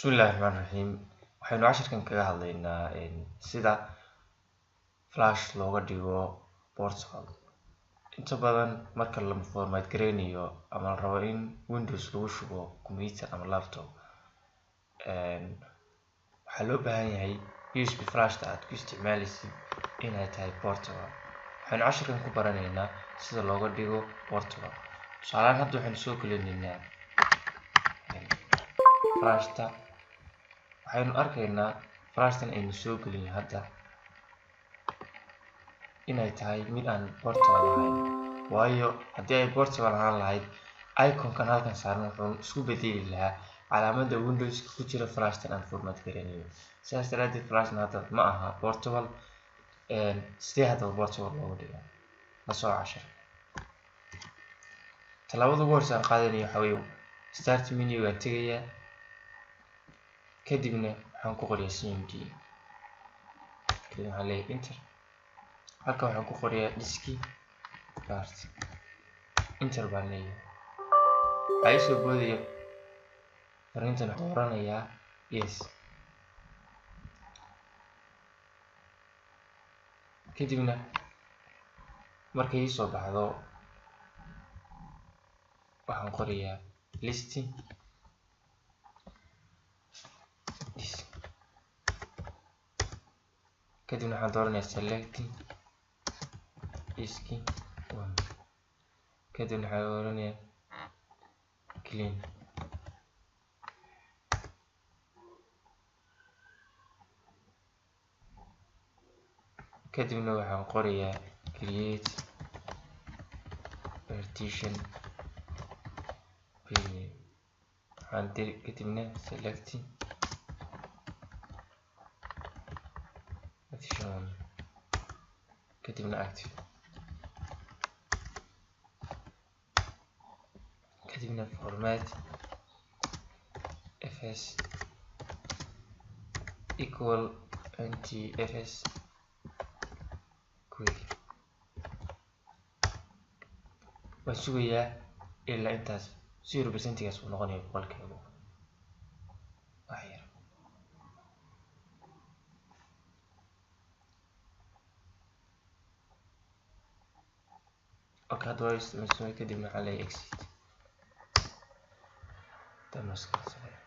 Bismillahi Raxmaani Raxiim. Waxaynu casharkan kaga hadlaynaa sida flash looga dhigo portable. Inta badan marka la format gareynayo ama la rabo in Windows lagu shubo computer ama laptop, waxaa loo baahan yahay USB flashta aad ku isticmaaleysid inay tahay portable. Waxaynu casharkan ku baranaynaa sida looga dhigo portable. Tusaale ahaan, hadda waxaynu soo gelinaynaa flashta. Waxaynu arkaynaa flashtan aynu soo gelinay hadda inay tahay mid aan portable ahayn, waayo haddii ay portable ahaan lahayd, iconkan halkan saaran wuxuu isku bedeli lahaa calaamadda Windowska ku jira flashtan aan format gareynayo. Sidaas daraadeed flashtan hadda ma aha portable. Sidee haddaba portable looga dhigaa? La soco cashar. Tallaabada ugu horreysa aan qaadanayo waxaa weeye start menu gaan tegayaa, kadibna waxaan ku qorayaa CMD, kadib waxaan leeyahay enter. Halkan waxaan ku qorayaa diskpart, enter baan leeyahay. Waxaa ii soo boodaya fariintan, waxaan dooranayaa yes. Kadibna markay ii soo baxdo waxaan qorayaa list disk, kadibna waxaan dooranayaa select disk one, kadibna waxaan dooranayaa clean. Kadibna waxaan qorayaa create partition, waxaan diri, kadibna select partition one, kadibna active, kadibna format fs equal ntfs quick. Waan sugayaa ilaa intaas 0%gaas uu noqonayo 100%, wax yar. Okay, hadda waa isticmaalay. Kadibna waxaan leeyahay exit. Dana iska cancelaya.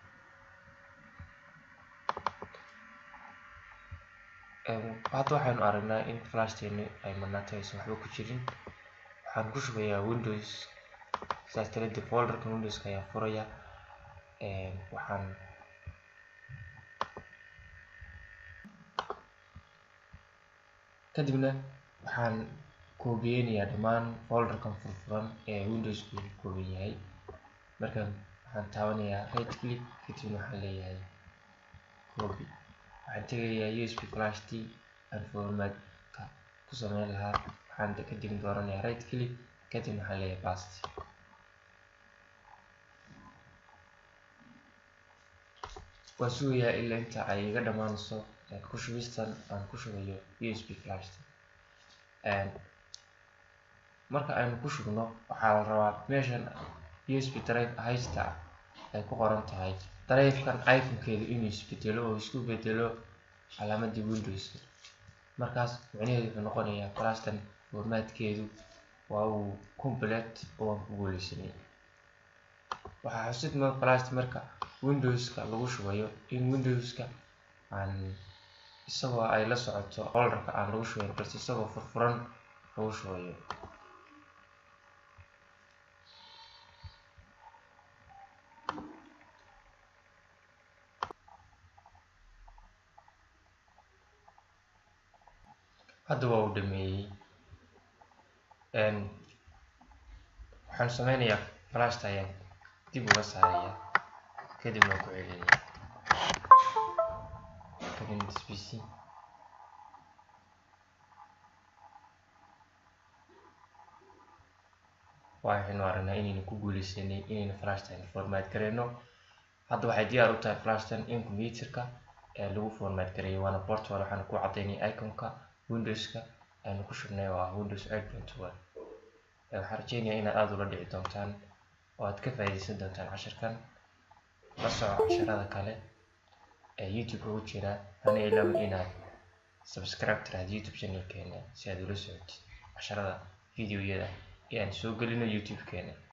Hadda waxaynu aragnaa in flashteeni ay madhnaatay, aysan waxba ku jirin. Waxaan ku shubayaa Windows, sidaas daraadeed folderka Windowska ayaan furaya. Waxaan kadibna waxaan koobiyeynayaa dhammaan folderkan furfuran ee Windowsku ka kooban yahay. Markan waxaan taabanayaa right click, kadibna waxaan leeyahay copy. Waxaan tegayaa USB flashtii aan formatka ku sameyn lahaa. Waxaan kadib dooranayaa right click, kadibna waxaan leeyahay paste. Waan sugayaa ilaa inta ay iga dhamaanayso ku shubistan aan ku shubayo USB flashta. Marka aynu ku shubno, waxaa la rabaa meeshan USB drive haysta ay ku qoran tahay drive-kan iconkeedu inuu isbedelo oo isku bedelo calaamadii Windowska. Markaas micnaheedu wuxuu noqonayaa flashtan formatkeedu waa uu complete oo waan ku guuleysanay. Waxaa xusid mudan flashta marka Windowska lagu shubayo in Windowska aan isagoo ay la socoto folderka aan lagu shubayn, balse isagoo furfuran lagu shubayo. Hadda waa uu dhameeyey. Waxaan sameynayaa flashta ayaan dib uga saarayaa, kadibna waan ku celinayaa, kadibna this PC. Waxaynu aragnaa inaynu ku guuleysanay inaynu flashtan format gareyno. Hadda waxay diyaar u tahay flashtan in computerka lagu format gareeyo, waana portable. Waxaana ku cadaynay iconka Windowska aynu ku shubnay oo ah Windows 8.1. Waxaan rajeynayaa inaad aada ula dhici doontaan oo aad ka faa'iideysan doontaan casharkan. La soco casharada kale. ee YouTube ugu jira. Hana ilaawin inaad subscribe tiraahdo YouTube channelkeena si aad ula socotid casharada videoyada ee aan soo gelino YouTube-keena.